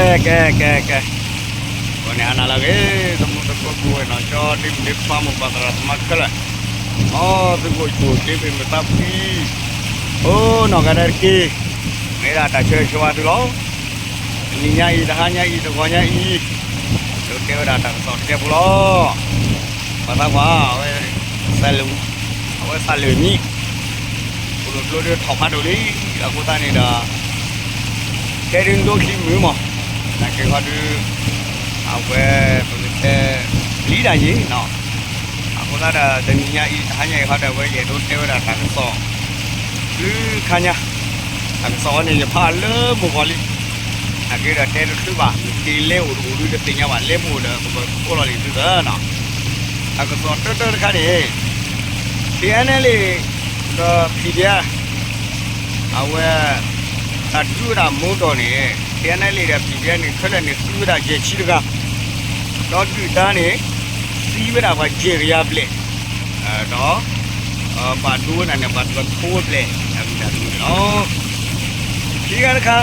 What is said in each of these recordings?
ကဲ ကဲ ကဲ ကဲ, အဃိန့ၣ် ဟါနၤလၢအဂ့ၤ သမူသကိးပုၢ်ဝဲၢ်နီၢ်ကၠီ ဒ့မုၣ်ဒ့ခွါ မိၢ်ပၢ်သရၣ်သမါခဲလၢာ်, မ်သုကအိၣ်ဆူၣ်အိၣ်ချ့ ပ့ၤမုာ်သးဖှံ, အိၣ်နီၢ်ဂၤဒဲးတက့ၢ်. မ့ၢ်ဒၣ်တၢ်ဆၢဂ့ၤဆၢဝါသုလီၤ. တနံၤညါအံၤ တဟါညါအံၤ တဂီၤညါအံၤ ဒိးတဲဝဲဒၣ်တၢ်ကစီၣ်တကဲဖိလီၤ. ပှၤသးပှၢ် အဝဲ အဝဲစးလၢာ်မံ အိၣ်ဒိၣ်ကျိဒုးထီၣ်ဖးဒိၣ်လံ, အဃိသတးန့ၣ်ဒီး တဲဒုးဒိခံမုာ်မး, နာ်က့ၤခီဒုး အဝဲ ပကတဲ ပျံၤတၢ်ယံၤနီၤ, အဃိသတးဒီး တနံၤညါအံၤ တဟါညါအံၤခီဒီး အဝဲယအဲၣ်ဒိးတဲဝဲဒၣ်တၢ်ကစီၣ် လွံၢ်ခါညါ, တၢ်ကစီၣ်ဝဲန့ၣ် ယဖးလၢမိၢ်ကီၢ်လံ, နာ်က့ၤဒီးတဲတချုးဘၣ်, မ့ၢ်က့ၤလဲၤအိၣ်တအိၣ်ဒုးတသ့ၣ်ညါဘၣ်, လဲၤမ့ၢ်အိၣ်ဒီး ပကကိးလီၤလံၤသုသၢနီၤ. တၢ်ကစီၣ်တၢတၢတခါန့ၣ် ထံအဲနဲလ့ၣ် ဒီး ဖံဒဲ အဝဲ တၢ်ဒုးဝဲဒၣ်မိၢ်ဒီးန့ၣ် ထံအဲနဲလ့ၣ်ဒီး ဖံဒဲန့ၣ် ခဲလၢာ်န့ၣ် သံဝဲဒၣ်ယဲၢ်ဆံတဂၤ, ဒီးဒုၣ်ဒါန့ၣ် သံဝဲဒၣ်ပှၤယဲၢ်ကယၤဘျဲၣ်, ဒီး ဘၣ်ဒိဝဲဒၣ်န့ၣ် ပှၤတကထိဘျဲၣ် အမံၤတၢ်ဒုးန့ၣ်လီၤ. ခံခါတခါ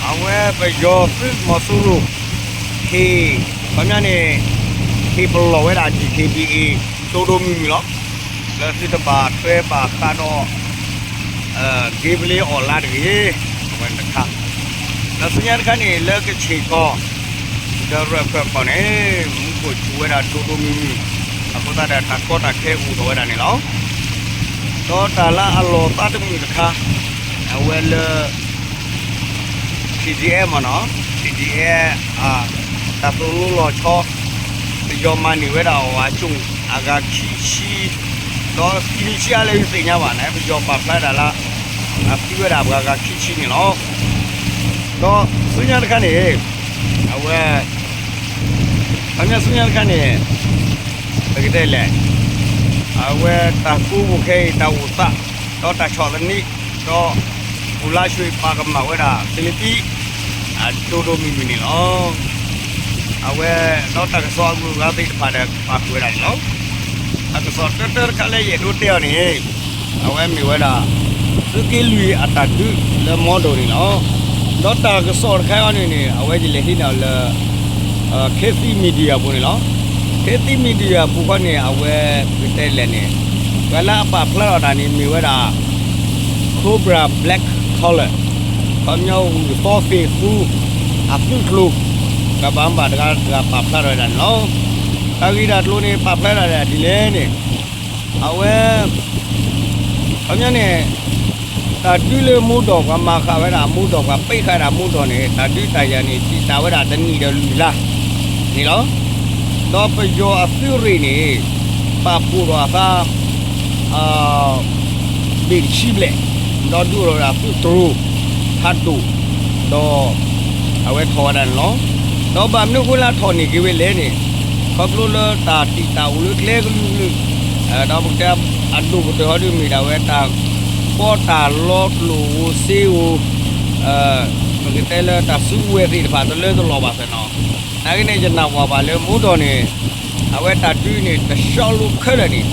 အဝဲပယီၤသုးမီၤစိရိၤ ဟ့ၣ် ခီပညီန့ၣ် ဟ့ၣ်ပလီၢ်ဝဲဒၣ် DKBA ဒိၣ်ဒိၣ်မုၢ်မုၢ်လီၤ. လၢသုတဘၣ်ထွဲဘၣ်ဃးဒီး က့ဘလ့အီၣ်လါတဂ့ၤ, အဝဲန့ၣ်တခါ, လၢဆူညါတခါန့ၣ် လၢကဆ့ၣ်ကီၢ် ဒီးရၢၢ်ခၢၣ်ကီၢ်န့ၣ် မူခိၣ်ဆူၣ်ဝဲဒၣ်ဒိၣ်ဒိၣ်မုၢ်မုၢ်, အဃိသတးဒီးတၢ်ကီတၢ်ခဲအိၣ်ထီၣ်ဝဲဒၣ်န့ၣ်လီၤ. ဒီးတၢ်လၢအလီၤသးတမုာ်တခါ အဝဲလၢ CDF မ့ၢ်နီၤ, CDF တၢ်သိၣ်လိလီၤဆီ ပယီၤမၤန့ၢ်ဝဲဒၣ်အီၤအကၠိၣ် အဂၤခံဆံ, ဒီးခံဆံအါလဲၣ်တသ့ၣ်ညါဘၣ်န့ၣ် ပယီၤပာ်ဖျါတၢ်လၢ အသံဝဲဒၣ်ပှၤဂၤခံဆံန့ၣ်လီၤ. ဒီးဆူညါတခါန့ၣ် အဝဲ ခီပညီဆူညါတခါန့ၣ် ပကတဲလဲၣ်, အဝဲတၢ်ကိးပူၤခဲအံၤ တၢ်အိၣ်သး ဒီးတၢ်ဆီၣ်သနံး ဒီး ပူၤလါရွှ့ၣ် ပာ်ကမၣ်ဝဲဒၣ် ဖံလံးပံး အဒိၣ်ဒိၣ်မုၢ်မုၢ်န့ၣ်လီၤ. အဝဲ ဒီးတၢ်ကစီၣ်အဂုၤအဂၤသ့ၣ်တဖၣ်ဒီး ပာ်ဃုာ်ဝဲဒၣ်န့ၣ်လီၤ. တၢ်ကစီၣ်တၢတၢတခါလၢယအဲၣ်ဒိးတဲအီၤန့ၣ် အဝဲမ့ၢ်ဝဲဒၣ် သုးက့လွံၢ်အတၢ်ဒုးလၢမီဒိၣ်န့ၣ်လီၤ. ဒီးတၢ်ကစီၣ်တခါအံၤန့ၣ်န့ၣ် အဝဲယလဲၤဟံးန့ၢ်အီၤလၢ Khit Thit Media ပူၤန့ၣ်လီၤ. Khit Thit Media ပူၤဃီန့ၣ် အဝဲ ပကတဲလဲၣ်န့ၣ် ပှၤလၢအပာ်ဖျါထီၣ်တၢ်န့ၣ် မ့ၢ်ဝဲဒၣ် Cobra Black Collar ခီပညီဂုၢ်သီသ့ၣ်သူ အသုးကျိၤ ပှၤဘၣ်မူဘၣ်ဒါတဂၤ ပာ်ဖျါထီၣ်ဝဲဒၣ်န့ၣ်လီၤ. တၢ်ဂ့ၢ်တၢ်ကျိၤန့ၣ် ပာ်ဖျါထီၣ်ဒၣ်ဒ်လဲၣ်န့ၣ် အဝဲ ခီပညီန့ၣ် တၢ်ဒုးလၢမူဒီၣ် ပှၤမၤဃာ်ဝဲဒၣ်မူဒီၣ် ပှၤပ့းဃာ်ဒၣ်မူဒီၣ်န့ၣ် တၢ်ဒုးတၢ်ယၤန့ၣ် တံာ်တာ်ဝဲဒၣ်တနံၣ်ဒီးလွံၢ်လါန့ၣ်လီၤ. ဒီးပယီၤအသုးရ့ၣ်န့ၣ် ပာ်ဖှိၣ်ထီၣ်အသး ဘ့ၣ်တဆံဘျဲၣ်, ဒီးဒုးအိၣ်ထီၣ်ဝဲဒၣ်သုးတြိၤ ဖးဒိၣ်, ဒီး အဝဲထီၣ်ဝဲဒၣ်န့ၣ်လီၤ. ဒီးဘၣ်မနုၤအဃိလၢအထီၣ်န့ၢ်က့ၤဝဲလဲၣ်န့ၣ် ခီဖျိလၢတၢ်တံာ်တာ်အိၣ်လၢကျဲကလုာ်ကလုာ်, ဒီးပကတဲအဒိၣ်ကတၢၢ်ဟီဒုးမ့ၢ်ဒၣ်ဝဲတၢ်ကီတၢ်လီကျိၣ်ဧိၤစ့ဧိၤ, ပကတဲလၢတၢ်စုကဝဲၤသ့ၣ်တဖၣ်တလၢတလီၢ်ဘၣ်သ့ၣ်နီၤ, နာ်က့န့ၣ် ယနၢ်ပၢၢ်ဘၣ်လၢမူဒီၣ်န့ၣ် အဝဲတၢ်ဒုးန့ၣ် တဆီလိခဲလၢာ်န့ၣ်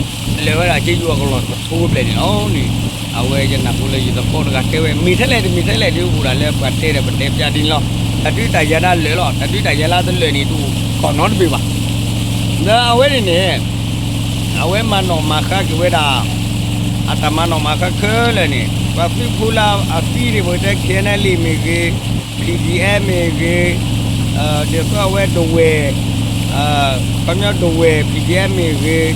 လၢာ်ဝဲဒၣ်က့ယွၤကလီၢ်ကထိဘျဲၣ်န့ၣ်လီၤန့ၣ်, အဝဲယနၢ်ဟူလၢယသကိးတဂၤတဲဝဲ မ့ၢ်ထဲလဲၣ်တမ့ၢ်ထဲလဲၣ်ဒုးအိၣ်ဒၣ်လၢပှၤတဲဒီးပတဲပျးဒ်န့ၣ်လီၤ. တၢ်ဒုးတၢ်ယၤဒၣ်လၢာ်လီၤ, တၢ်ဒုးတၢ်ယၤလၢတလၢာ်န့ၣ် တအိၣ်ခိးနီတဘ့ၣ်ဘၣ်. ဒီးအဝဲန့ၣ်န့ၣ် အဝဲမၤနီၣ်မၤဃါက့ၤဝဲဒၣ် အတၢ်မၤနီၣ်မၤဃါခဲလၢာ်န့ၣ် ပှၤသုးဖိလၢအသံန့ၣ် ပကတဲ ခ့ၣ်အဲၣ်အဲၣ်လ့ၣ်မ့ၢ်ဂ့ၤ, ခ့ၣ်ဒံၣ်အဲၣ်မ့ၢ်ဂ့ၤ, ဒ်သိးအဝဲဒဝဲၢ် ခီပညီဒဝဲၢ် ခ့ၣ်ဒံၣ်အဲၣ်မ့ၢ်ဂ့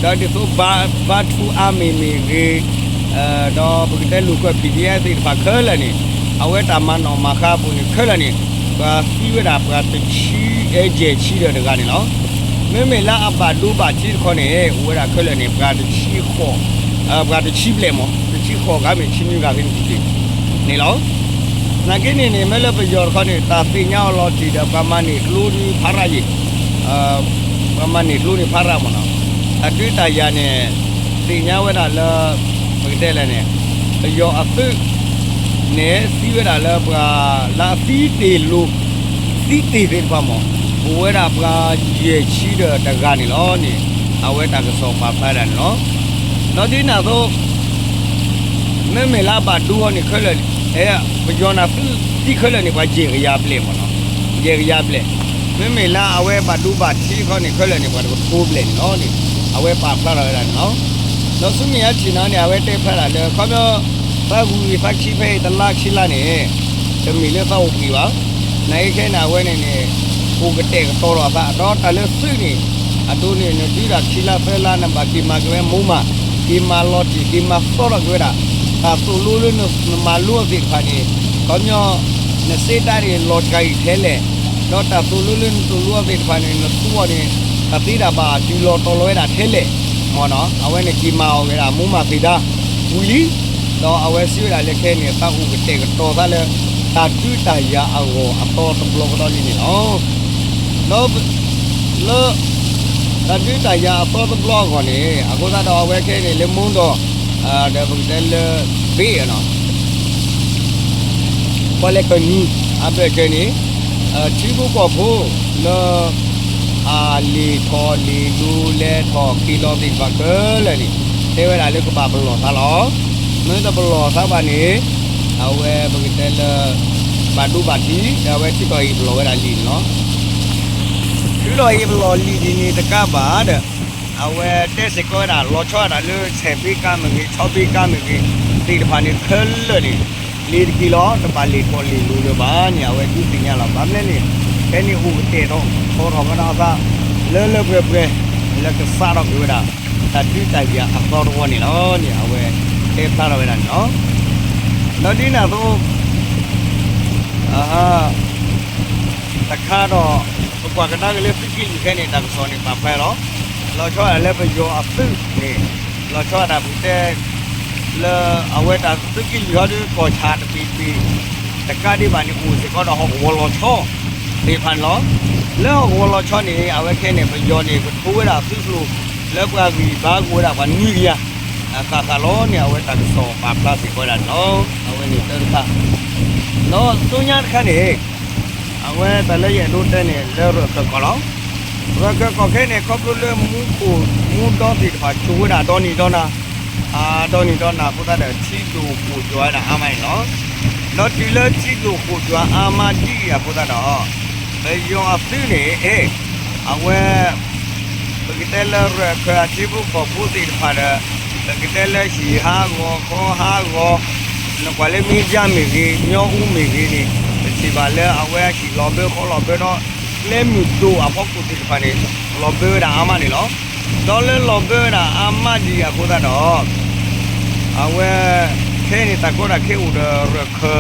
ၤ, ဒီးဒ်သိးဘါထူအါမ့ၢ်မ့ၢ်ဂ့ၤ, ဒီးပကတဲလူၤကွဲး ခ့ၣ်ဒံၣ်အဲၣ်သ့ၣ်တဖၣ်ခဲလၢာ်န့ၣ် အဝဲတၢ်မၤနီၣ်မၤဃါအပူၤန့ၣ်ခဲလၢာ်န့ၣ် ပှၤသံဝဲဒၣ်ပှၤတဆံ ယဲၢ်ဆံဒီးတဂၤန့ၣ်လီၤ. မ့မ့ၢ်လၢအဘၣ်ဒိဘၣ်ထံးတခီန့ၣ် အိၣ်ဝဲဒၣ်ခဲလၢာ်န့ၣ် ပှၤတဆံဃိး ပှၤတဆံဘျဲၣ်မး တဆံဃိးဂၤမ့ၢ်တဆံနွံဂၤဖဲန့ၣ်တက့ၢ်န့ၣ်လီၤ. နာ်က့န့ၣ်န့ၣ် မ့ၢ်လၢပယီၤတခီန့ၣ် တၢ်သ့ၣ်ညါအီၤလီၤတံၢ်ဒီး ပှၤမၤန့ၢ်ကျိန့ၣ်ဖးရၤယံၤ, ပှၤမၤန့ၢ်ကျိန့ၣ်ဖးရၤမ့ၢ်နီၤ, တၢ်ဒုးတၢ်ယၤန့ၣ် သ့ၣ်ညါဝဲဒၣ်လၢ ပကတဲလဲၣ်န့ၣ် ပယီၤအသုးန့ၣ် သံဝဲဒၣ်လၢပှၤလၢအသံတ့ၢ်လိၤ သံတ့ၢ်သ့ၣ်တဖၣ်မး အိၣ်ဝဲဒၣ်ပှၤယဲၢ်ဆံဒီးတဂၤန့ၣ်လီၤန့ၣ် အဝဲတၢ်ကစီၣ်ပာ်ဖျါဒၣ်န့ၣ်လီၤ. ဒီးဒ်န့ၣ်အသိး မ့မ့ၢ်လၢအဘၣ်ဒိအီၤန့ၣ်ခဲလၢာ် ပယီၤနၢ်သုး ထံခဲလၢာ်န့ၣ် ပှၤယဲၢ်ကယၤဘျဲၣ်မ့ၢ်နီၤ, ယဲၢ်ကယၤဘျဲၣ်, မ့မ့ၢ်လၢအဝဲဘၣ်ဒိဘၣ်ထံးခီန့ၣ် ခဲလၢာ်န့ၣ် ပှၤတကထိဘျဲၣ်န့ၣ်လီၤန့ၣ် အဝဲပာ်ဖျါထီၣ်ဝဲဒၣ်န့ၣ်လီၤ. ဒီးဆူမဲာ်ညါထံၣ်န့ၣ် အဝဲတဲဖျါဒၣ်လၢ ခီပညီ သးဂုာ်ဂ့ၤသးခံဖဲအံၤတလါခံလါန့ၣ် တမ့ၢ်လၢသးအိၣ်ဘှံးဘၣ်. နာ်က့ခဲန့ၣ် အဝဲန့ၣ်န့ၣ် အိၣ်ကတဲာ်ကတီၤထီၣ်အသး ဒီးတၢ်လၢသုးန့ၣ် အဒိန့ၣ် နဒုးတၢ်ခံလါသၢလါ နဘၣ်က့ၤမၤက့ၤဝဲမိၢ်မး, က့ၤမၤလီၤတံၢ် က့ၤမၤသီထီၣ်က့ၤဝဲဒၣ် တၢ်သိၣ်လိလၢနမၤလိအသ့ၣ်တဖၣ်န့ၣ် ခီပညီ နစ့တၢ်န့ၣ် လီၤတကးအံၤထဲလဲၣ်, ဒီးတၢ်သိၣ်လိလၢနသိၣ်လိအသ့ၣ်တဖၣ်န့ၣ် နသူအီၤန့ၣ် တၢ်သ့တၢ်ဘၣ် တုၤလီၤတီၤလီၤဝဲဒၣ်ထဲလဲၣ်, မ့ၢ်နီၤ အဝဲန့ၣ်က့ၤမၤအီၤဝဲဒၣ်မိၢ်မးသ့ၣ်ဒါ ဝံၤလံ, ဒီးအဝဲစံးဝဲဒၣ်လၢခဲန့ၣ် သးအိၣ်ကတဲာ်ကတီၤသးလၢ တၢ်ဒုးတၢ်ယၤအဂီၢ်အသီတဘျီကဒီးလံန့ၣ်လီၤ. ဒီး လၢ တၢ်ဒုးတၢ်ယၤအသီတဘျီအဂီၢ်န့ၣ် အဃိသတးဒီးအဝဲခဲန့ၣ်လၢမူဒီး ဒီးပကတဲလၢ ဘ့ၣ်နီၤ ပီၣ်လဲၣ်ကၢၢ်နံၤ အဘၢၣ်စၢၤန့ၣ် ထံဖိကီၢ်ဖိလၢ အလ့ၢ်ထီၣ်လ့ၢ်လိၤ လဲၤထီၣ်က့ၤလီၤသ့ၣ်တဖၣ်ခဲလၢာ်န့ၣ် တဲဝဲဒၣ်လၢကဘၣ်ပလီၢ်သးလီၤ. မ့ၢ်တပလီၢ်သးဘၣ်န့ၣ် အဝဲပကတဲလၢ ဘၣ်ဒိဘၣ်ထံး ဒီးအဝဲထုးထီၣ်ဟ့ၣ်ပလီၢ်ဝဲဒၣ်လံာ်န့ၣ်လီၤ. ထုးထီၣ်ဟ့ၣ်ပလီၢ်လံာ်ဒ်န့ၣ်တကးဘၣ်ဒီး အဝဲတဲစ့ၢ်ကီးဝဲဒၣ် လီၤဆီဒၣ်တၢ်လၢ ဆဲးဘ့ကါမ့ၢ်ဂ့ၤ ဆီဘ့ကါမ့ၢ်ဂ့ၤ သ့ၣ်တဖၣ်န့ၣ်ခဲလၢာ်န့ၣ် လ့ၤတက့ၤလီၤ တဘၣ်လ့ၢ်ထီၣ်လ့ၢ်လိၤလၢၤဘၣ်န့ၣ် အဝဲဒုးသ့ၣ်ညါလီၤ. ဘၣ်မနုၤလဲၣ်န့ၣ် ဖဲန့ၣ်အိၣ်ကတဲာ်ထီၣ်ထီထီၣ်ကဒီးအသး လၢလၢပှဲၤပှဲၤ လၢကစးထီၣ်က့ၤဝဲဒၣ် တၢ်ဒုးတၢ်ယၤအသီတဝီန့ၣ်လီၤန့ၣ် အဝဲတဲဖျါထီၣ်ဝဲဒၣ်န့ၣ်လီၤ. ဒီးဒ်န့ၣ်အသိး တခါဒီး ပကွၢ်ကဒါက့ၤလၢသုးက့လွံၢ်ခဲန့ၣ် တၢ်ကစီၣ်န့ၣ် ပာ်ဖျါလီၤ. လီၤဆီဒၣ်လၢပယီၤအသုးန့ၣ် လီၤဆီဒၣ်တၢ်ပကတဲ လၢအဝဲတၢ်သုးက့လွံၢ်ဟီဒုး ကီၢ်ဆၣ်တဘ့ၣ်ဘ့ၣ် တကးဒံးဘၣ်န့ၣ် အိၣ်စ့ၢ်ကီးဒီးဟီၣ်ကဝီၤလီၤဆီသ့ၣ်တဖၣ်န့ၣ်လီၤ. လၢဟီၣ်ကဝီၤလီၤဆီန့ၣ် အဝဲခဲန့ၣ် ပယီၤန့ၣ် ကထိဝဲဒၣ်သုးကျိၤ လၢပှၤဂံၢ်ဘါကအိၣ်ဝဲဒၣ်ပှၤနွံကယၤ ဃၣ်ဃၣ်လီၤန့ၣ် အဝဲတၢ်ကစီၣ်ပာ်ဖျါစ့ၢ်ကီးဝဲဒၣ်န့ၣ်လီၤ. အဝဲန့ၣ်တၢတခါ ဒီးဆူညါတခါန့ၣ် အဝဲတၢ်လၢယအဲၣ်ဒိးတဲန့ၣ် လၢရၢၢ်ခၢၣ်ကီၢ်လီၤ. ရၢၢ်ခၢၣ်ကီၢ်ခဲန့ၣ် ခီဖျိလၢမူခိၣ်မူဒီသ့ၣ်တဖၣ် ကၠိဝဲဒၣ်ဒီနံၤဒီနၤ အဒီနံၤဒီနၤအဃိသတးဒီး ထံဒိၣ်ဃိၣ်ယွၤဝဲဒၣ်အါမးန့ၣ်လီၤ. ဒီးတုၤလၢထံဒိၣ်ဃိၣ်ယွၤအါမးဒ်အံၤအဃိသတးဒီး ပယီၤအသုးန့ၣ် အဝဲ ပကတဲလၢရၢၢ်ခၢၣ်အထံဖိကီၢ်ဖိသ့ၣ်တဖၣ်ဒီး ပကတဲလၢဟံၣ်ဟးဂီၤဃီဟးဂီၤ နကွၢ်လၢမ့ၢ်ယါမ့ၢ်ဂ့ၤ ညီအူမ့ၢ်ဂ့ၤန့ၣ် ပထံၣ်ဘၣ်လၢအဝဲဟံၣ်လီၤဘၢဃီ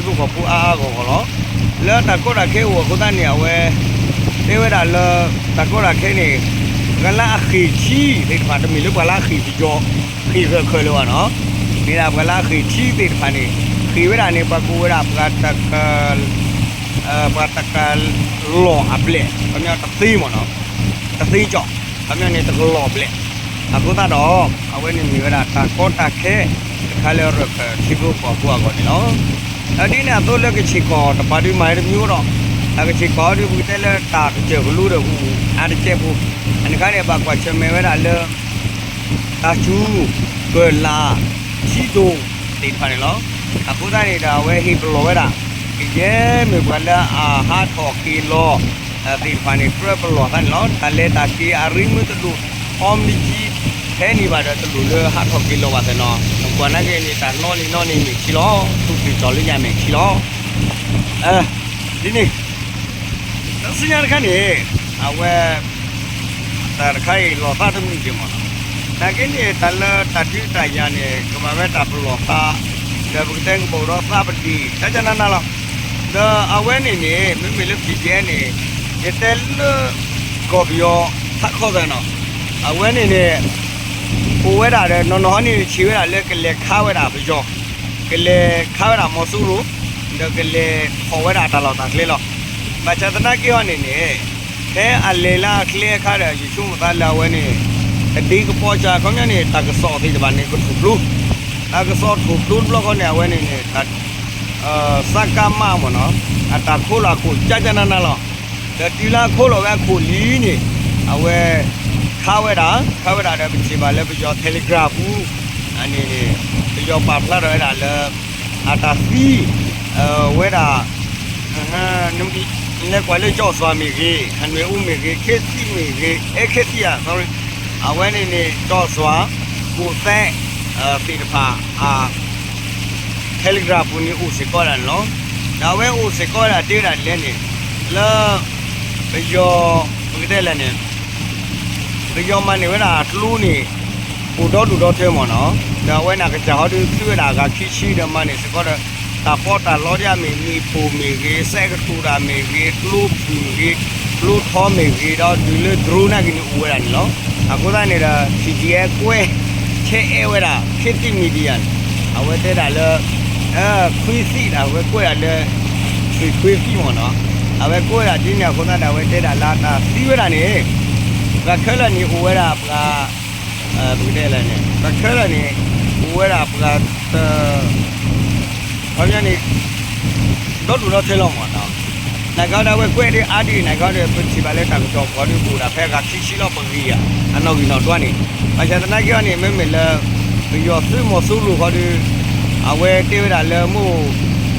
လီၤဘၢဒီး ကျဲမုၢ်ဒိၣ်အဖီခိၣ်သ့ၣ်တဖၣ်န့ၣ် လီၤဘၢဝဲဒၣ်အါမးန့ၣ်လီၤ. ဒီးလၢလီၤဘၢဝဲဒၣ်အါမးဒ်အံၤအဃိသတးဒီး အဝဲ ခဲအံၤန့ၣ် တၢ်ကီတၢ်ခဲအိၣ်ဒီးရၢၢ်ခၢၣ်အထံဖိကီၢ်ဖိအါအါဂီၢ်ဂီၢ်လီၤ. လၢတၢ်ကီတၢ်ခဲအိၣ်အဃိသတးန့ၣ် အဝဲ တဲဝဲဒၣ်လၢ တၢ်ကီတၢ်ခဲန့ၣ် ပှၤလၢအဃ့ၢ်ထံသ့ၣ်တဖၣ် တမ့ၢ်လၢပှၤလၢအဃ့ၢ်ပယီၤ ဃ့ၢ်ရၢၢ်ခၢၣ်လၢၤဘၣ်နီၤ. မ့ၢ်ဒၣ်ပှၤလၢအဃ့ၢ်ထံသ့ၣ်တဖၣ်န့ၣ် ဃ့ၢ်ဝဲဒၣ်န့ၣ် ပှၤကိးဝဲဒၣ်ပှၤတက ပှၤတကလီၢ်အဘျဲၣ် ခီပညီတသ့မ့ၢ်နီၤ, တသ့ကၠီၣ်, ခီပညီန့ၣ်တကလီၢ်ဘျဲၣ်. အဃိသတးဒီး အဝဲန့ၣ်မ့ၢ်ဝဲဒၣ်တၢ်ကီတၢ်ခဲ တခါလၢရၢၢ်ခၢၣ်ထံဖိကီၢ်ဖိအဂီၢ်န့ၣ်လီၤ. ဒီးဒ်န့ၣ်အသိးလၢကဆ့ၣ်ကီၢ်တပၤဒုးမၤတမံၤအိၣ်ဒီး တၢ်ကဆ့ၣ်ကီၢ်ဒုးပကတဲလၢတၢ်ကစၢၢ်ကလိဒီးအူအါတကဲးဖိ, အန့ၣ်ခါန့ၣ် ဘၣ်ကွၢ်ဆၢၣ်မဲာ်ဝဲဒၣ်လၢ တၢ်စူၤ ကၢၢ်လၢ် ထံဒိၣ်သ့ၣ်တဖၣ်န့ၣ်လီၤ. အဃိသတးန့ၣ်ဒီး အဝဲဟ့ၣ်ပလီၢ်ဝဲဒၣ် ကယဲၢ်မ့ၢ်ပှၤလၢအဟးထီၣ်က့ၤလီၤ သ့ၣ်တဖၣ်န့ၣ် ကြၢးပလီၢ်သးန့ၣ်လီၤ. တၢ်လဲၤတၢ်က့ၤအရ့မုၢ်တဒိၣ် အီမံၤကံ ဖဲန့ၣ်ဘၣ်ဒီးတလိၣ်လၢဟးထီၣ်က့ၤလီၤဘၣ်သ့ၣ်နီၤ. နကွၢ်နာ်က့န့ၣ် တၢ်နီနံၤနီနံၤမ့ၢ်ဆံးလီၤ. သူၣ်က့ၤကၠီၤလၢညါမ့ၢ်ဆံးလီၤ. ဒ်န့ၣ် တၢ်စံၣ်ညါတခါန့ၣ် အဝဲ တၢ်တခါအံၤလီၤသးတမုာ်က့ၤမ့ၢ်နီၤ. နာ်က့န့ၣ် တၢ်လၢတၢ်ဒုးတၢ်ယၤန့ၣ် ကမၤဝဲတၢ်ပလီၢ်သး ဒီးပကတဲကဘီဒီးသးပတံၢ် ကကနနၤလီၤ. ဒီးအဝဲန့ၣ်န့ၣ် မ့မ့ၢ်လၢ ပီၣ်ကၠဲၣ်အဲၣ် န့ၣ် ယတဲလၢ ကီၢ်ပယီၤ ဟးခီသးနီၤ. အဝဲန့ၣ်န့ၣ် အိၣ်ဝဲဒၣ်ဒီး နီၢ်နီၢ်ဟီန့ၣ် ဆံးဝဲဒၣ်လၢကလဲၤခးဝဲဒၣ်ပယီၤ ကလဲၤခးဝဲဒၣ်မီၤစိရိၤ ဒီးကလဲၤထီၣ်ဝဲဒၣ်တၢ်လီၢ်တၢ်ကျဲလီၤ. ဘၣ်ဆၣ်သနာ်က့ဟီန့ၣ်န့ၣ် ဖဲအလဲၤလၢအကျဲအခါဒီး ယဆိကမိၣ်သးလၢအဝဲန့ၣ် တဒ့ကပီၤစှၤ ခီပညီန့ၣ် တၢ်ကစီၣ်သ့ၣ်တဖၣ်န့ၣ် ကထူၣ်ဖျိ တၢ်ကစီၣ်ထူၣ်ဖျိတဘျီဃီန့ၣ် အဝဲန့ၣ်န့ၣ် စကမ မ့ၢ်နီၤ အတၢ်ခိးလီၤအခိၣ်ကကနနၤလီၤ. ဒီးတုၤလၢအခိးလီၤဝဲအခိၣ်လံန့ၣ် အဝဲ ခးဝဲဒၣ် ခးဝဲဒၣ်ဒီးပထံၣ်ဘၣ်လၢပယီၤ Telegram ပူၤ အန့ၣ်န့ၣ် ပယီၤပာ်ဖျါထီၣ်ဝဲဒၣ်လၢ အတၢ်သံ ဝဲဒၣ် လဲၤကွၢ်လၢကၠီၣ်စွၤမ့ၢ်ဂ့ၤ, ခနွဲၣ်အူမ့ၢ်ဂ့ၤ, ခ့သံမ့ၢ်ဂ့ၤ, အဲ ခ့သံဧါ, အဝဲန့ၣ်န့ၣ် ကၠီၣ်စွၤ, ကိးသဲး သ့ၣ်တဖၣ် Telegram ပူၤန့ၣ်အိၣ်စ့ၢ်ကီးဝဲဒၣ်န့ၣ်လီၤ. ဒီးအဝဲအိၣ်စ့ၢ်ကီးဝဲဒၣ်တဲဝဲဒၣ်ဒ်လဲၣ်န့ၣ်, လၢ ပယီၤ ပကတဲလဲၣ်န့ၣ် ပယီၤမၤန့ၢ်ဝဲဒၣ်ကျိန့ၣ် အိၣ်ဒီဒူၣ်ဒီထၢမ့ၢ်နီၤ, ဒီးအဝဲန့ၣ်အကစၢ်ဟီဒုးသုဝဲဒၣ်အဂၤခံဆံဒီးမၤန့ၢ်စ့ၢ်ကီးဒီး တၢ်ပီးတၢ်လီဒ်အမ့ၢ် မ့ၣ်ပိၢ်မ့ၢ်ဂ့ၤ, စဲးကတိၤတၢ်မ့ၢ်ဂ့ၤ, ကျိဖုၣ်ဂ့ၤ, ကျိထီမ့ၢ်ဂ့ၤ, ဒီးတုၤလၢ drone နာ်က့န့ၣ်အိၣ်ဝဲဒၣ်န့ၣ်လီၤ. အဃိသတးန့ၣ်ဒီး CDF ကွဲး ဆဲးအဲၣ်ဝဲဒၣ် ခေတ်သစ် Media န့ၣ် အဝဲတဲဒၣ်လၢ ခွံသံၣ်ဒီး အဝဲကွဲးဒၣ်လၢ ခွံသံၣ်မ့ၢ်နီၤ, အဝဲကွဲးဒၣ်ဒ်န့ၣ်အဃိသတးဒီး အဝဲတဲဒၣ်လၢတၢ်သံဝဲဒၣ်န့ၣ် ပှၤခဲလၢာ်န့ၣ်အိၣ်ဝဲဒၣ်ပှၤ ပကတဲလဲၣ်န့ၣ် ပှၤခဲလၢာ်န့ၣ် အိၣ်ဝဲဒၣ်ပှၤတ ခီပညီန့ၣ် ဒီဒူၣ်ဒီထၢလီၤမ့ၢ်နီၤ. နာ်က့ဒီးအဝဲကွဲးဒ်အါဒ်အံၤ နာ်က့ဒီး ပထံၣ်ဘၣ်လၢတၢ်ကစီၣ်ပူၤဒီး ကအိၣ်ဒၣ်ဖဲအဂၤခံဆံလီၤ ပဂံၢ်ဧါ အနီၣ်ဂံၢ်နီၣ်ဒွးန့ၣ်, ဘၣ်ဆၣ်သနာ်က့အီၤန့ၣ် မ့မ့ၢ်လၢ ပယီၤသုးမီၤစိရိၤဃီဒီး အဝဲတဲဝဲဒၣ်လၢမိၢ်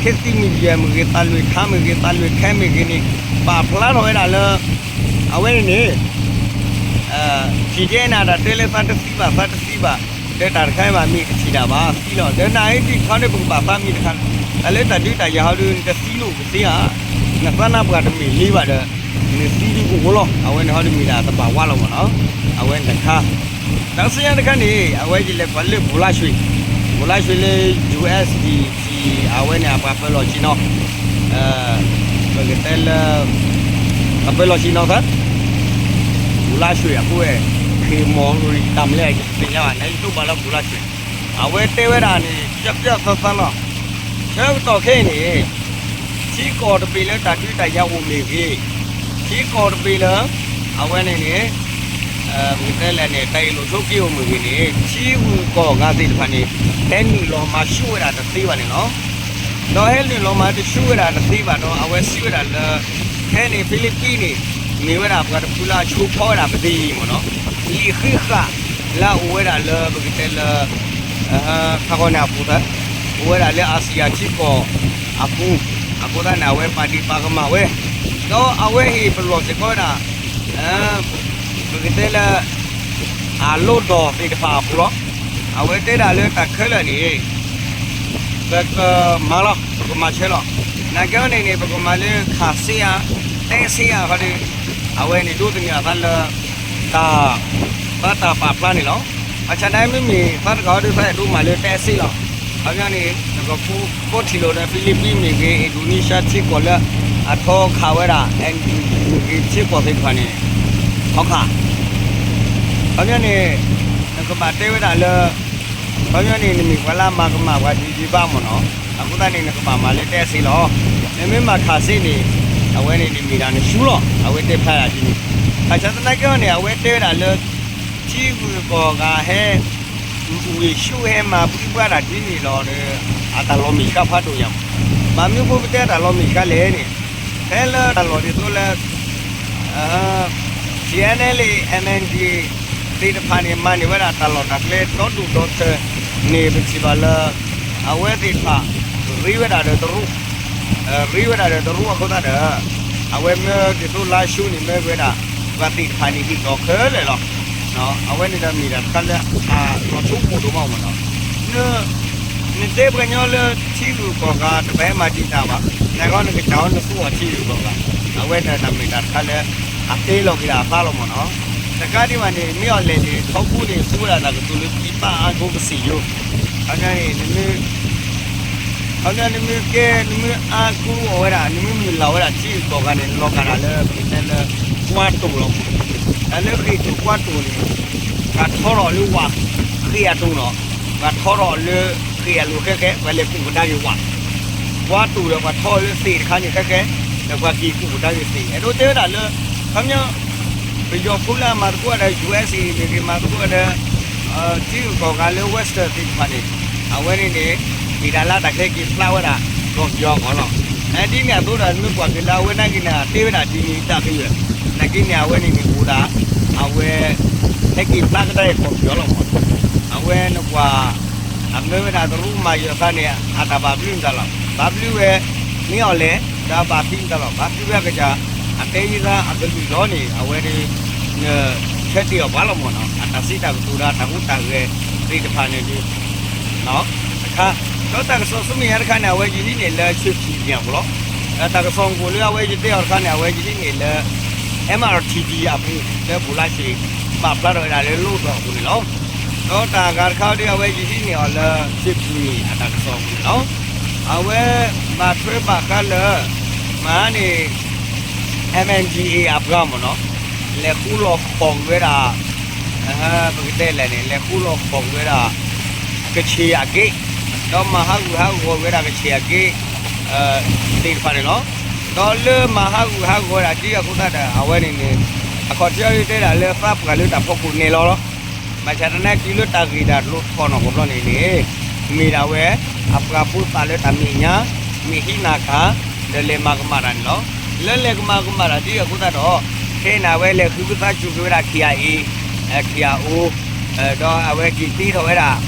ခေတ်သစ် Media မ့ၢ်ဂ့ၤ, သးလွံၢ်ခါမ့ၢ်ဂ့ၤ, သးလွံၢ်ခဲမ့ၢ်ဂ့ၤန့ၣ် ပာ်ဖျါထီၣ်ဝဲဒၣ်လၢ အဝဲန့ၣ်န့ၣ် ထံၣ်ကဲနၤတၢ်တဲလၢသးတသံဘၣ် သးတသံဘၣ်, ဒီးတၢ်တခါအံၤဘၣ်မ့ၢ်တထံၣ်တၢ်ဘၣ်သံလီၤ. ဒီးနၤအံၤဒ်ခီန့ၣ် ပကဘၣ်သးမံၤတခါန့ၣ် တၢ်လၢတၢ်ဒုးတၢ်ယၤဟီဒုး နတသံလိာ်ကသ့ဧါ, နသးနါပှၢ်တမ့ၢ်လံဘၣ်ဒီး နသံဒုးကအိၣ်လီၤ. အဝဲန့ၣ်ဟီဒုးမ့ၢ်ဒၣ်သဘၣ်ဝါလီၤမ့ၢ်နီၤ. အဝဲန့ၣ်တခါ တၢ်ကစီၣ်ညါတခါန့ၣ် အဝဲယလဲၤကွၢ်လၢ ဘူၤလါရွှ့ၣ်, ဘူၤလါရွှ့ၣ်လၢ ယူၢ်အ့ၣ်ဒ် အဝဲန့ၣ်အပှၤပၢၤလီၢ်ဆ့ၣ်နီၤ, ပကတဲလၢ အပၢၤလီၢ်ဆ့ၣ်နီၤသၢ ဘူၤလါရွှ့ၣ်အဃိဝဲ ခ့ၢ်မီၢ်ရံၣ်တၢ်မလဲၣ် ယတသ့ၣ်ညါဘၣ်န့ၣ် ယတိၢ်ဘၣ်လၢဘူၤလါရွှ့ၣ်, အဝဲတဲဝဲဒၣ်န့ၣ် ပျီပျီသီသီလီၤ. ဆၢကတီၢ်ခဲအံၤန့ၣ် ထံကီၢ်တဘ့ၣ်လၢတၢ်ဒုးတၢ်ယၤအိၣ်မ့ၢ်ဂ့ၤ, ထံကီၢ်တဘ့ၣ်လၢ အဝဲန့ၣ်န့ၣ် ပကတဲလဲၣ်န့ၣ် တၢ်အ့ၣ်လိာ်ဆိးက့အိၣ်မ့ၢ်ဂ့ၤန့ၣ် ထံဂုၤကီၢ်ဂၤသ့ၣ်တဖၣ်န့ၣ် ဟဲနုာ်လီၤမၤဆူၣ်ဝဲဒၣ်တသ့ဘၣ်န့ၣ်လီၤ. ဒီးဟဲနုာ်လီၤမၤတဆူၣ်ဝဲဒၣ်တသ့ဘၣ်ဒီး အဝဲစံးဝဲဒၣ်လၢ ခဲန့ၣ် ဖံလံးပံးန့ၣ် မ့ၢ်ဝဲဒၣ်ပှၤတဖုလၢအဆိဖီဝဲဒၣ်ပသံမ့ၢ်နီၤ, လံာ်ဃံးဃာ်လၢအအိၣ်ဝဲဒၣ်လၢပကတဲလၢ ခါဃီန့ၣ်အပူၤသၢ အိၣ်ဝဲဒၣ်လၢအစံၣ်ယၤထံကီၢ်အပူၤ, အဃိသတးန့ၣ် အဝဲပာ်ဒ့ၣ်ပာ်ကမၣ်ဝဲ, ဒီးအဝဲဟ့ၣ်ပလီၢ်စ့ၢ်ကီးဝဲဒၣ် ပကတဲလၢ အလိၣ်ဒီၣ်သ့ၣ်တဖၣ်အပူၤလီၤ. အဝဲတဲဒၣ်လၢတၢ်ခဲလၢာ်န့ၣ် ပကမၤလီၤ ပကမၤဆၢလီၤ. နာ်က့အီၤန့ၣ်န့ၣ် ပကမၤလၢခးစ့ဧါ, တဲစ့ဧါခီဒီး အဝဲန့ၣ်ဒိးသန့ၤအသးလၢ တၢ် ဘၣ်တၢ်ပာ်ဖျါန့ၣ်လီၤ. ဘၣ်ဆၣ်ဒၣ်မ့မ့ၢ်သးတဂၤအီၤဒုး သးအဲၣ်ဒိးမၤလၢတဲစ့လီၤ. ခီပညီန့ၣ် နကဖိ ကိးထံၣ်လိာ်ဒီး ဖံလံးပံးမ့ၢ်ဂ့ၤ, အ့ၣ်ဒိးနံၡါထံကီၢ်လၢ အထီခးဝဲဒၣ် NUG မ့ၢ်ဂ့ၤ ထံကီၢ်သ့ၣ်တဖၣ်န့ၣ် ထီခး ခီပညီန့ၣ် နကဘၣ်တဲဝဲဒၣ်လၢ ခီပညီန့ၣ် နမ့ၢ်ပှၤလၢအမၤကမၣ်ပှၤဒ်ဒ်ဘၣ်မ့ၢ်နီၤ, အဃိသတးန့ၣ် နကဘၣ်မၤလၢတဲစ့လီၤ. နမ့ၢ်မၤခးစ့န့ၣ် အဝဲန့ၣ်န့ၣ်မ့ၢ်ဒၣ်နဆူၣ်လီၤ. အဝဲတဲဖျါဒၣ်ဒ်န့ၣ်, ဘၣ်ဆၣ်သနာ်က့အီၤန့ၣ် အဝဲတဲဝဲဒၣ်လၢ ထံဂုၤကီၢ်ဂၤဟဲ ဝ့ၢ်ဆူၣ်ဟဲမၤဘှံးဘှါတၢ်ဒ်န့ၣ်လီၤဒီး အတၢ်လီၤမ့ၢ်ဆှးဖးဒိၣ်ညါမး, ဘၣ်မနုၤအဃိပတဲတၢ်လီၤမ့ၢ်ဆှးလဲၣ်န့ၣ်, ဖဲလၢတၢ်လီၢ်ဒ်သိးလၢ TNLA MNDAA သ့ၣ်တဖၣ်န့ၣ် မၤန့ၢ်ဝဲဒၣ်တၢ်လီၢ်တၢ်ကျဲဒီဒူၣ်ဒီထၢန့ၣ် ပထံၣ်ဘၣ်လၢ အဝဲသ့ၣ်တဖၣ် ရ့ဝဲဒၣ်ဒီးတရူး, ရ့ဝဲဒၣ်ဒီးတရူးအဃိသတးဒီး အဝဲမၢဒ်သိးလါၡိန့ၣ် မၢဝဲဒၣ် ပှၤသ့ၣ်တဖၣ်န့ၣ် ဟ့ၣ်ကီၢ်ခဲလၢာ်လီၤ. အဝဲန့ၣ်ဒီးမ့ၢ်တၢ်တခါလၢ အလီၤဆိကမိၣ်ဒိၣ်မးမ့ၢ်နီၤ, နတဲပှၤကညီလၢထံဂုၤကီၢ်ဂၤတဘၣ်ဟဲမၤဒံးတၢ်ဘၣ်, နဂီၢ်နကစၢ်အီၤနသူအီၤထံဂုၤကီၢ်ဂၤ, အဝဲန့ၣ်တၢ်မ့ၢ်တၢ်တခါလၢ အတဲလီၤက့ၤဒၣ်အသးလီၤမ့ၢ်နီၤ, တကးဒံးဘၣ်န့ၣ် မ့ၢ်အီၤလဲၣ်န့ၣ် ထီဘိန့ၣ် သူဝဲဒၣ်တၢ်ကတိၤလၢ ပြည်ပအားကိုးကစံယိ, ခီပညီန့ၣ် ခီပညီနမ့ၢ်ကဲ နမ့ၢ်အါကူအီၤဝဲဒၣ် နမ့ၢ်မုၢ်လၢ်ဝဲဒၣ်ထံဂုၤကီၢ်ဂၤန့ၣ် နလီၤဂာ်ဒၣ်လၢ ပကတဲလၢ ကွၢ်တိာ်လီၤမး, တၢ်လၢဃ့ၢ်တိာ်ကွၢ်တိာ်န့ၣ် ပှၤထီထီၣ်လၢဝၣ်ဃ့ၢ်အတိာ်လီၤ, ပှၤထီထီၣ်လၢဃ့ၢ်အလိၤဃဲဃဲ ပှၤလဲၤကူၣ်ကဒါက့ၤဝၣ်, ကွၢ်တိာ်ဒီးပှၤထီထီၣ်လၢသ့ၣ်တခါန့ၣ်ဃဲဃဲ, ဒီးပှၤက့ၤကူၣ်ကဒါက့ၤသ့ၣ် အဲၣ်ဒိးတဲဝဲဒၣ်လၢ ခီပညီ ပယီၤဖိလၢအမၤသကိးဒီး ယူၢ်အ့ၣ်စ့ၣ် မ့ၢ်ဂ့ၤ မၤသကိးဒီး ထံဂုၤကီၢ်ဂၤလၢ Western သ့ၣ်တဖၣ်န့ၣ် အဝဲန့ၣ်န့ၣ် မ့ၢ်တၢ်လၢတၢ်ကဟဲက့ၤဖျါဝဲဒၣ် ကီၢ်ပယီၤအဂီၢ်လီၤ. ဒ်န့ၣ်အသိးဒီး နမ့ၢ်ကွၢ်က့ၤလၢအဝဲနာ်က့န့ၣ် တဲဝဲဒၣ်ဒ်န့ၣ်တၢ်ကယၢၢ်, နာ်က့န့ၣ် အဝဲန့ၣ်န့ၣ်အိၣ်ဒၣ် အဝဲ ဟဲက့ၤဖျါကဒါက့ၤကီၢ်ပယီၤလီၤမး, အဝဲနကွၢ် အမၢဝဲဒၣ်တရူးမၤယၢၤအခါန့ၣ် အတၢ်ဘၣ်ဘျုးမတၤလီၤ. ဘၣ်ဘျုးဝဲ မ့ၢ်အီၤလဲၣ် ဒီးအဘၣ်သံမတၤလီၤ. ဘၣ်ဘျုးဝဲအကစၢ် အတဲယံသးအကလုၢ်လီၤန့ၣ် အဝဲဒၣ် ဆၢတဲာ်အီၤပှၤလီၤမ့ၢ်နီၤ. အတၢ်စံးတၢ်ကတိၤဒီးတၢ်ဟူးတၢ်ဂဲၤသ့ၣ်တဖၣ်န့ၣ်ဒုး တခါ, ဒီးတၢ်ကစီၣ်ဆူမဲာ်ညါတခါန့ၣ် အဝဲယဟံးန့ၢ်လၢ ဆှ့ၣ်ဖံၣ်မံၤအပူၤလီၤ. တၢ်ကစီၣ်မူၤလၢအဝဲယတဲအီၤတခါန့ၣ် အဝဲယဟံးန့ၢ်လၢ M R T V အပူၤ လၢပူၤလၢဆ့ၣ် ပာ်ဖျါထီၣ်ဝဲဒၣ်လၢလိၣ်ဒီးအပူၤန့ၣ်လီၤ. ဒီးတၢ်အဂၤတခါဒ် အဝဲယဟံးန့ၢ်အီၤလၢ ဆှ့ၣ်ဖံၣ်မံၤအတၢ်ကစီၣ်အပူၤန့ၣ်လီၤ. အဝဲဘၣ်ထွဲဘၣ်ဃးလၢ မဟါန့ၣ် M N D A အပှၤမ့ၢ်နီၤ လဲၤဃူလီၤဃီၤကွံာ်ဝဲဒၣ် ပကတဲလဲၣ်န့ၣ် လဲၤဃူလီၤဃီၤကွံာ်ဝဲဒၣ် ကဆ့ၣ်အက့, ဒီးမၤဟးဂူာ်ဟးဂီၤဝဲဒၣ်ကဆ့ၣ်အက့ သ့ၣ်တဖၣ်န့ၣ်လီၤ. ဒီးလၢမၤဟးဂူာ်ဟးဂီၤဝဲဒၣ်ဒ်အဃိသတးဒီး အဝဲန့ၣ်န့ၣ် အခီၣ်ထံးအီၤဒ်တဲဒၣ်လၢသးပှၢ်လၢတၢ်ဖီခိၣ်န့ၣ်လီၤလီၤ. ဘၣ်ဆၣ်သနာ်က့လၢတၢ်ဂ့ၢ်တၢ်ကျိၤထီၣ်နီၢ်ကီၢ်ဘျီန့ၣ်န့ၣ် မ့ၢ်ဒၣ်ဝဲ အပှၤဖိသၣ်လၢတၢ်မဲာ်ညါ မ့ၢ်ဟံးနၤကၤ ဒီးလဲၤမၤကမၣ်တၢ်န့ၣ်လီၤ. လၢလဲၤကမၤကမၣ်တၢ်ဒ်အဃိသတးဒီး ခဲအံၤန့ၣ်အဝဲလဲၤဃုာ်ဖုသးစူၤက့ၤဝဲဒၣ် K I A, K I O ဒီးအဝဲက့ၤတ့ထီၣ်ဝဲဒၣ်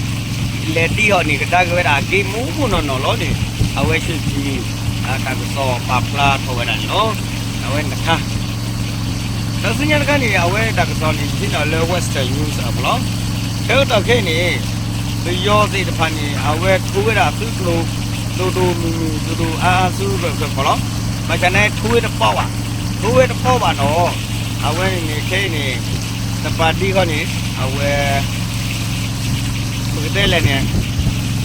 လဲၤတ့ထီၣ်န့ၣ်ကဒါက့ၤဝဲဒၣ်အက့မူးမူးနီၢ်နီၢ်လီၤန့ၣ် အဝဲဆှ့ၣ်ဖံၣ်မံၤ တၢ်ကစီၣ်ပာ်ဖျါထီၣ်ဝဲဒၣ်န့ၣ်လီၤ. အဝဲတခါ ဒီးဆူညါတခါန့ၣ် အဝဲတၢ်ကစီၣ်န့ၣ် ယဟံးန့ၢ်လၢ Western News အပူၤလီၤ. ဆၢကတီၢ်ခဲအံၤန့ၣ် ပယီၤသ့ၣ်တဖၣ်န့ၣ် အဝဲထိဝဲဒၣ်သုးကျိၤ ဒိၣ်ဒိၣ်မုၢ်မုၢ် ဒိၣ်ဒိၣ်အါအါဆူရၢၢ်ခၢၣ်ကီၢ်လီၤ. ဘၣ်ဆၣ်န့ၣ် ထိဝဲတပီဘၣ်, ထိဝဲတပီဘၣ်ဒီး အဝဲန့ၣ်န့ၣ် ခဲအံၤန့ၣ် တပၤဒံဃီန့ၣ် အဝဲ ပကတဲလဲၣ်န့ၣ်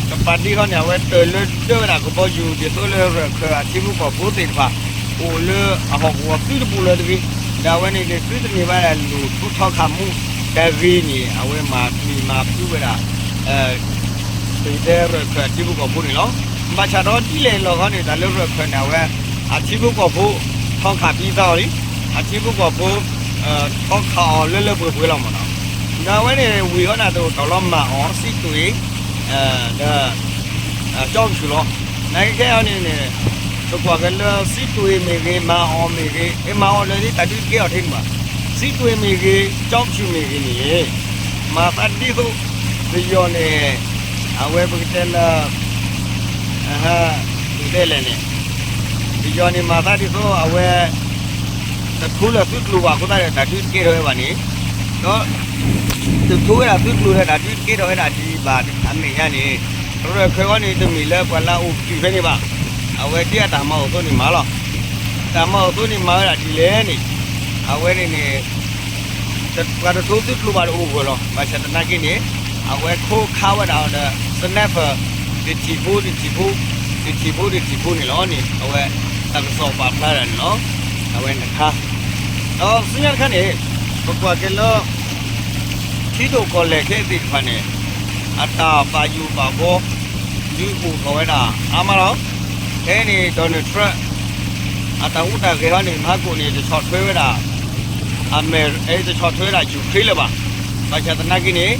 တပၤဒံဃီန့ၣ် အဝဲတၢၢ်လၢဒၢဝဲဒၣ်ကဘီယူၤ ဒ်သိးလၢရၢၢ်ခၢၣ်အထံဖိကီၢ်ဖိသ့ၣ်တဖၣ် အိၣ်လၢအဟီၣ်ကဝီၤသုတပူၤလၢၤတဂ့ၤ, ဒီးအဝဲန့ၣ်န့ၣ် သုတန့ၢ်ဘၣ်ဒၣ်လူၤထူထီခးမူတဂ့ၤန့ၣ် အဝဲမၤပျံၤမၤဖုးဝဲဒၣ် ပကတဲရၢၢ်ခၢၣ်အထံဖိကီၢ်ဖိန့ၣ်လီၤ. ဘၣ်ဆၣ်ဒီးဒ်လဲၣ်လီၤခီန့ၣ် တၢ်လၢရၢၢ်ခၢၣ်န့ၣ် အဝဲ အထံဖိကီၢ်ဖိ ထီခးပံသးအီၤလံ, အထံဖိကီၢ်ဖိ ထီခးအီၤလၢလၢပှဲၤပှဲၤလီၤမ့ၢ်နီၤ. ဒီးအဝဲန့ၣ် ဝံၤဃီန့ၣ် တအိၣ်တီၢ်လီၤမၤအီၤ စံးတွ့ၤ ဒီး ကၠီကဆူၣ်လီၤ. နာ်က့ခဲအံၤန့ၣ်န့ၣ် ပကွၢ်က့ၤလၢစံးတွ့ၤမ့ၢ်ဂ့ၤ မၤအီၤမ့ၢ်ဂ့ၤ မၤအီၤလၢဒ်တၢ်ဒုးကဲအီၤထဲန့ၣ်ဘၣ်. စံးတွ့ၤမ့ၢ်ဂ့ၤ ကၠီကဆူၣ်မ့ၢ်ဂ့ၤန့ၣ် မၤသးဒ်သိး ပယီၤန့ၣ် အဝဲပကတဲလၢ ပကတဲလဲၣ်န့ၣ် ပယီၤန့ၣ်မၤသးဒ်သိးအဝဲ တထိလၢသုးကျိၤဘၣ်အဃိသတးဒီး တၢ်ဒုးတကဲထီၣ်ဝဲဘၣ်န့ၣ် ဒီး တထိဝဲဒၣ်သုးကျိၤဒီး တၢ်ဒုးတကဲထီၣ်ဝဲဒၣ်ဒံးဘၣ်အမဲာ်ညါန့ၣ် ရၢၢ်ခၢၣ်အံၤန့ၣ် တမ့ၢ်လၢပှၤလၢအအိၣ်ကတုၤဖဲန့ၣ်ဘၣ်. အဝဲဒ်အတၢ်မၤအိၣ်အသိးန့ၣ်မၤလီၤ. တၢ်မၤအိၣ်အသိးန့ၣ်မၤဝဲဒၣ်ဒ်လဲၣ်န့ၣ် အဝဲန့ၣ်န့ၣ် ပှၤတထိသုးကျိၤဘၣ်တအိၣ်ဂၢၢ်လီၤ. ဘၣ်ဆၣ်သနာ်က့န့ၣ် အဝဲခိးခးဝဲဒၣ်ဒီး sniper တထံၣ်ဖိတထံၣ်ဖိ တထံၣ်ဖိတထံၣ်ဖိန့ၣ်လီၤန့ၣ် အဝဲတၢ်ကစီၣ်ပာ်ဖျါဒၣ်န့ၣ်လီၤ. အဝဲတခါ ဒီးဆူညါတခါန့ၣ် ပကွၢ်က့ၤလၢ ထံဒိၣ်ကီၢ်လဲၢ်ခဲအံၤသ့ၣ်တဖၣ်န့ၣ် အတၢ်ဘၣ်ယိၣ်ဘၣ်ဘှီ ဒုးအိၣ်ထီၣ်ဝဲဒၣ်အါမးလီၤ. ခဲအံၤန့ၣ် Donald Trump အတၢ်ဟူးတၢ်ဂဲၤဟီန့ၣ် မဟါကိၣ်န့ၣ် တဆီၣ်ထွဲဝဲဒၣ် အမဲရ တဆီၣ်ထွဲဝဲဒၣ် Ukraine လၢၤဘၣ်. ဘၣ်ဆၣ်သနာ်က့န့ၣ်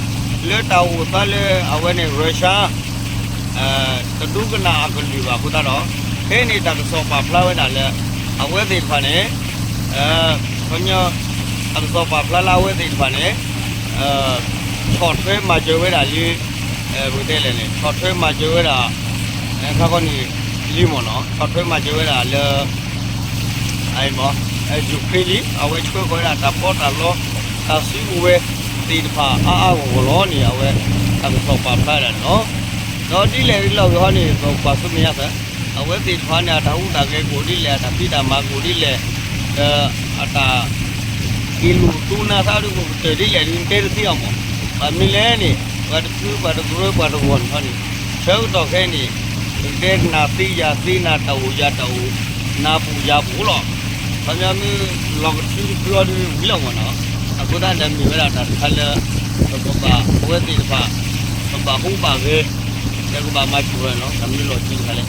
လၢတၢ်အိၣ်သးလၢအဝဲန့ၣ် Russia တဒိကနၣ်အကလုၢ်ဘၣ်အဃိသတးဒီး ခဲအံၤန့ၣ် တၢ်ကစီၣ်ပာ်ဖျါဝဲဒၣ်လၢ အဝဲသ့ၣ်တဖၣ်န့ၣ် ခီပညီ တၢ်ကစီၣ်ပာ်ဖျါလၢအဝဲသ့ၣ်တဖၣ်န့ၣ် ဆီၣ်ထွဲမၤစၢၤဝဲဒၣ်လံ ပကတဲလဲၣ်န့ၣ် ဆီၣ်ထွဲမၤစၢၤဝဲဒၣ် ခါခီန့ၣ် လံမ့ၢ်နီၤ ဆီၣ်ထွဲမၤစၢၤဝဲဒၣ်လၢ Ukraine လံ အဝဲဆှၢဃီၤဝဲဒၣ်တၢ်ပီးတၢ်လီ တၢ်စုကဝဲၤသ့ၣ်တဖၣ်အါအါဂီၢ်ဂီၢ်လီၤန့ၣ် အဝဲတၢ်ကစီၣ်ပာ်ဖျါဒၣ်န့ၣ်လီၤ. ဒီးဒ်လဲၣ်ဒ်လဲၣ်ဂ့ၤဟီန့ၣ် ပကွၢ်ဆူမဲာ်ညါသၢ အဝဲသ့ၣ်တဖၣ်န့ၣ် အတၢ်ဟူးတၢ်ဂဲၤကအိၣ်ဒ်လဲၣ် အတၢ်ဖံးတၢ်မၤကအိၣ်ဒ်လဲၣ် ဒီးအတၢ် က့ၤလူၤသူနါသးဒ်ကတၢၢ်ဒ်လဲၣ်ဒ်တဲတသ့အီၤမး. ဘၣ်မနုၤလဲၣ်န့ၣ် ပှၤတဖုပှၤတကရၢပှၤတဂီၢ်န့ၣ်ဟီန့ၣ် ဆၢကတီၢ်ခဲအံၤန့ၣ် ပကတဲနၤသ့ယၤသ့ နၤတၢ်အိၣ်ယၤတၢ်အိၣ် နၤပူၤယၤပူၤလီၤ. ခီပညီမ့ၢ်လီၤကထုတဖုအီၤဒ်ဝံၤလီၤမးနီၤ. အဃိသတးဒီးမ့ၢ်ဝဲဒၣ်တၢ်တခါလၢ ပကဘၣ်အဝဲသ့ၣ်တဖၣ် ပဘၣ်ဟူးဘၣ်ဂဲၤ ဒီးကဘၣ်မၤစၢၤဝဲလီၤ. တၢ်မနုၤလီၤတံၢ်တခါလဲၣ်.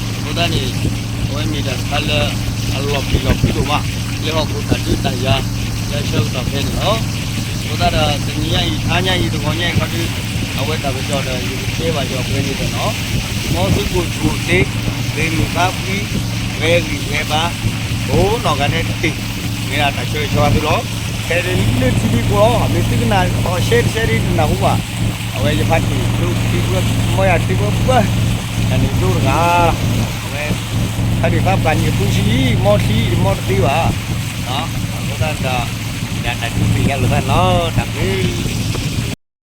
အဃိသတးန့ၣ် အဝဲမ့ၢ်တၢ်တခါလၢ အလီၤပျံၤလီၤဖုးဒိၣ်မး လၢဟီၣ်ခိၣ်တၢ်ဒုးတၢ်ယၤ လၢဆၢကတီၢ်ခဲအံၤန့ၣ်လီၤ. အဃိသတးဒီး တနံၤညါအံၤ တဟါညါအံၤ တဂီၤညါအံၤခီဒုး အဝဲတၢ်ကစီၣ်ဒီး ယကတဲဘၣ်ယွၤပှဲၤန့ၣ်ဒီးနီၤ မ်သုကအိၣ်ဆူၣ်အိၣ်ချ့ ဂ့ၤမုာ်သးဖှံ ဂဲၤဂံၢ်ဂဲၤဘါ ကိးနီၢ်ဂၤဒဲးတက့ၢ်. မ့ၢ်ဒၣ်တၢ်ဆၢဂ့ၤဆၢဝါသုလီၤ. ဟဲလၢထံဒံကိးလီၤ, မ့ၢ်သုကနၣ်အီၤရှဲတရှဲဒ်တနၢ်ဟူဘၣ်, အဝဲယဖါတံၢ်ဒိထံဖိ မီၢ်ယၤထံဖိပှၢ်, တၢ်န့ၣ်ဒိတဂၤ, အဝဲ ဖါတံၢ်သးပှၢ်န့ၣ်အပူၤဆံ, မီၢ်ထံ မီၢ်တသ့ဘၣ်, အဃိသတးဒီး ယတၢ်ဒုးသ့ၣ်ညါလိာ်သးန့ၣ်လီၤ, တၢ်ဘျုး